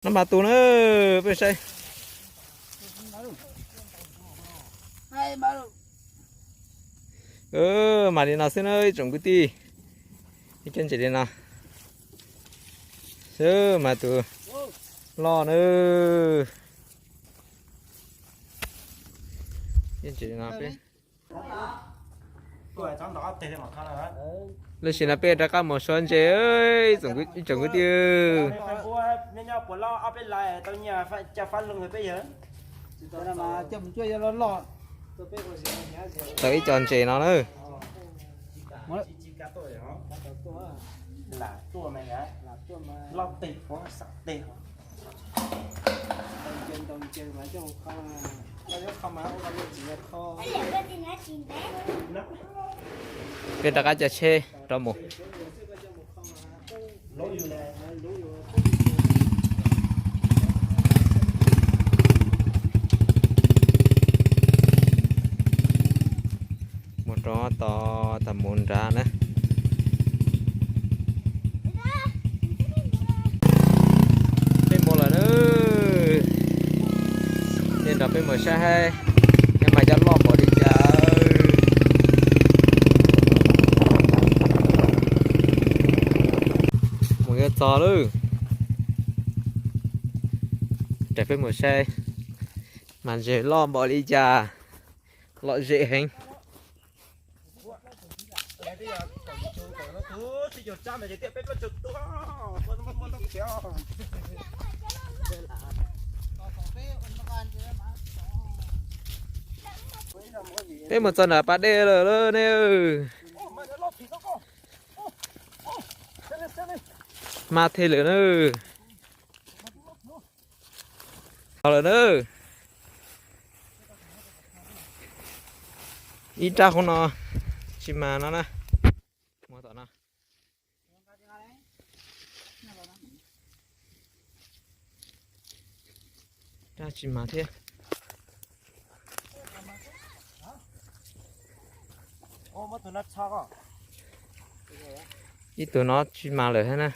No mas tus na, peb saib. Mas li no xwb na ib tsoom kwv tij. Ib co ntses li no xwb mas tus loj na. Ib ntses li no peb Lub sij no peb rov qab mus suav ntses, ib tsoom kwv tij. Tau ib co ntses no na. Peb rov qab caij tsheb rov mus. Mus rau tod, tag mus nrad na. Peb mus lawm na. Tej nrog peb mus saib nej mas cov loj npaum li cas. Mus yuav txog lawm. Rau peb mus saib mas ntses loj npaum li cas, lom zem heev. Peb mus txog nram pas dej lawm ne. Mas thiaj lawm na. Tau lawm na. Ib rab qhov no tsis mas no na. Mus tom no. Rab tsis mas thiab. Ib tug no tsis mas lawm thiab na.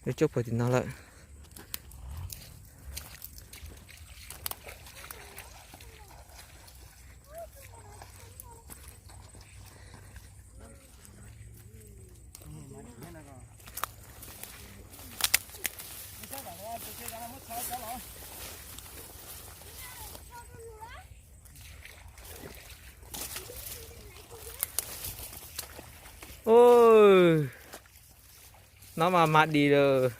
Lub cuab puag tim no lawm. Ub, no mas mas dis lawm.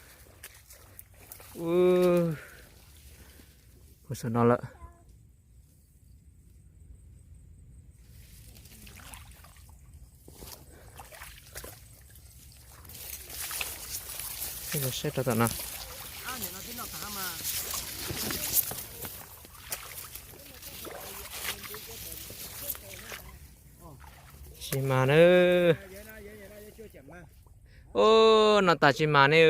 Ub, saum no lawm. Saib rau tom no. Tsis mas na. Ub, no tas tsis mas ne.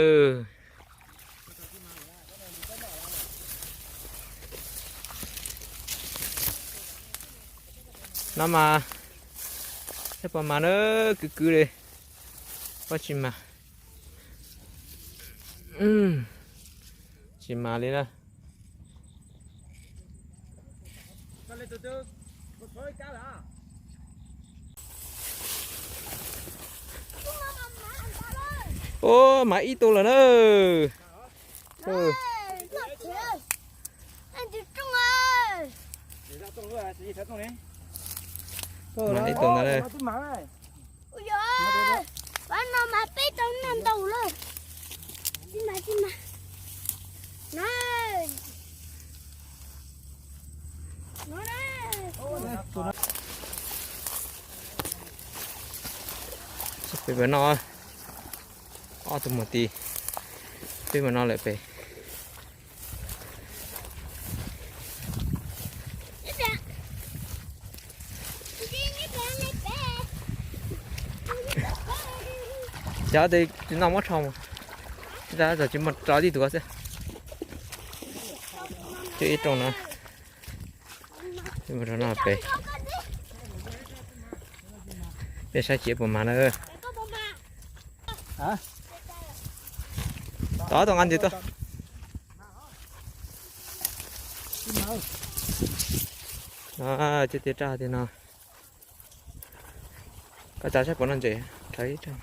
No mas, saib puas mas na, kwv kwv li. Puas tsis mas. Tsis mas li na. Ub, mas ib tug lawm na. Mas ib tug ntawd na. Ua, pab no mas peb tau nag ntau lawm. Tsis mas, tsis mas. No. No na. Peb mus no, ob tug mus tid, peb mus no lawm pem. Cov tis no muab rho mus, tsis muaj rau tib tug xwb. Coj ib rooj no, mus rau no pem. Peb saib tsis puas mag na. Tod tau nqa ntses tuaj. Cov tiab raj tiag no. Koj tsa saib puas noj ntses, rhawv ib raj.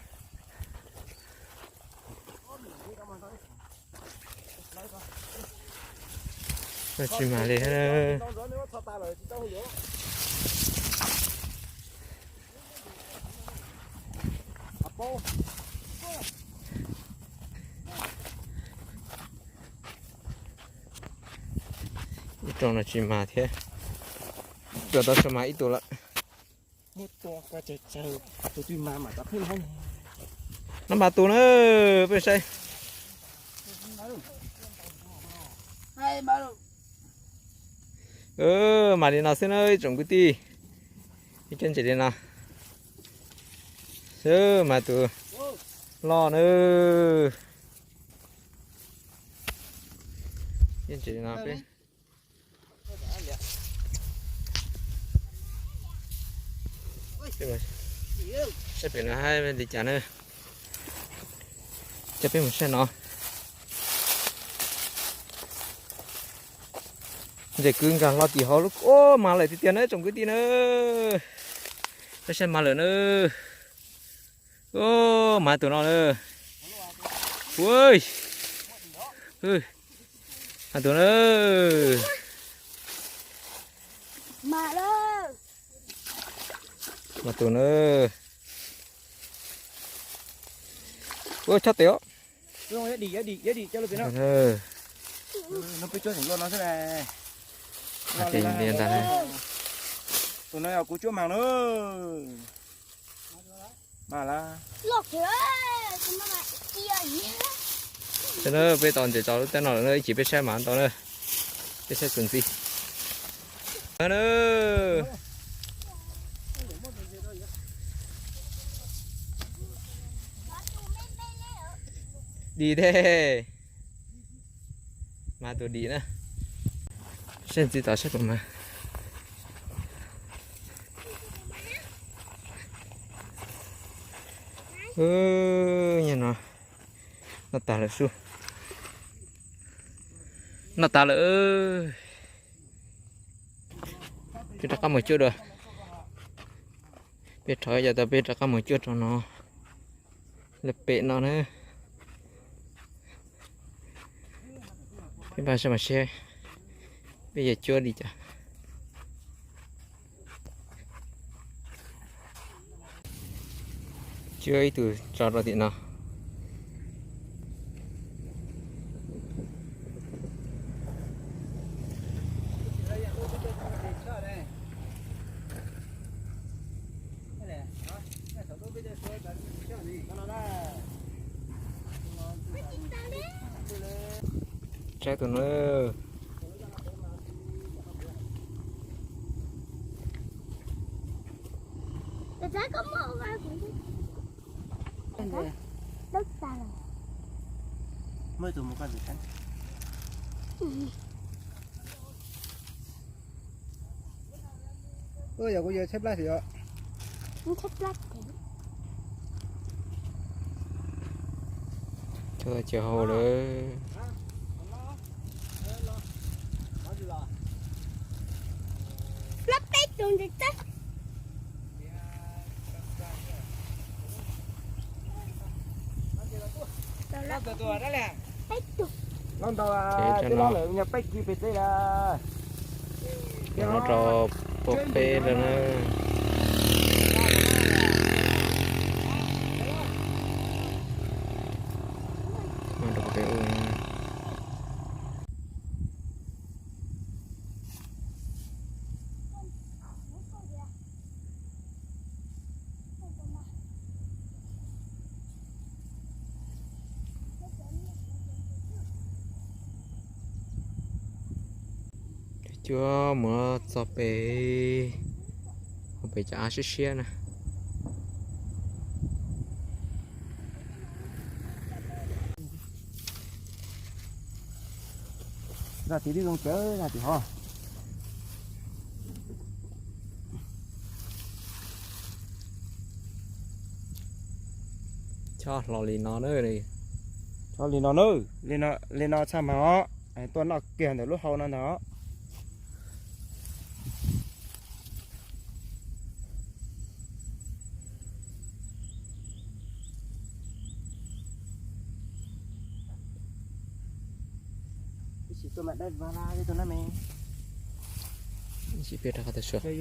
Tsis mag li. Ib rooj no tsis mag thiab. Cua tau sab mag ib tug lawm. No mas tus na, peb saib. Mas li no xwb na ib tsoom kwv tij. Ib cov ntses li no. Xwb mas tus loj na. Ib ntses li no peb Saib pem no hais li cas na. Coj peb mus saib no. Ntses kwv nkag hlo tim hauv lub, ua mag lawm tiag tiag na tsoom kwv tij na. Peb saib mag lawm na. Ua mag tus no na. Ua, mag tus na. Mag tus na. Ua chob tes os. Tus no yog kuv cuab mag na. Peb tau ntses tso lub teb no lawm na, ib chim peb saib mas tau na. Peb saib txuas ntxiv. Dim thiab. Mag tus dim na. Saib ntxiv tom saib puas mag. Nyob no, noj tag lawm sub. Noj tag lawm. Peb rov qab mus cuab dua. Peb rov, yog tas peb rov qab mus cuab rau no, lawm pem no na. Peb npaj saib mas seb peb yuav cuab li cas. Cuab ib tug tso rau tim no. Saib tus no. Muaj ib tug mus koj ntxim saib. Yog kuv yawg tshaib plab xwb os. Tshaib plab. Tuaj cia hau lawm. Plab peb tus ntawd teb. Peb tus. Ces cov no, cov no rau pem peb lawm na. Rau pem ub. Cuab mus txog pem, pem cov av siab siab na. Zaj tim tib zoo cawv zaj tim hov. Chob hlo li no na. Chob li no na. Li no txhaj mas os. Tuaj noj kiag ntawm lub hau no ntag os. Ib sim peb rov qab tawm suab. Cuab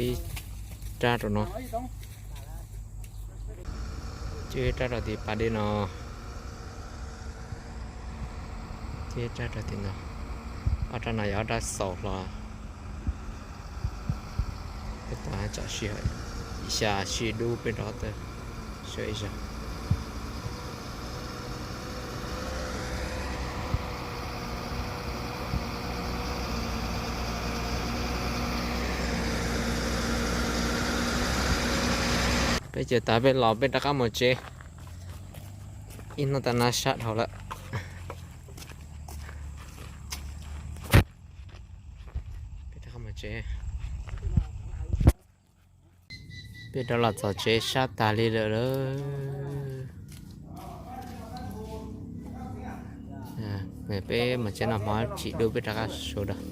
ib rab rau no. Cuab ib rab rau tim pas dej no. Cuab ib rab rau tim no. Ob rab no yog ob rab xaus hlo. Peb tab tom sib, xya sib dub peb rov qab tawm suab ib zaug. Peb ces tas peb los peb rov qab mus tsev. Ib hnub tas na sab dhau lawm. Peb rov qab mus tsev. Peb rov los txog tsev sab tas li lawm. Peb mus tsev noj hmo tsim dub peb rov qab sawv daws.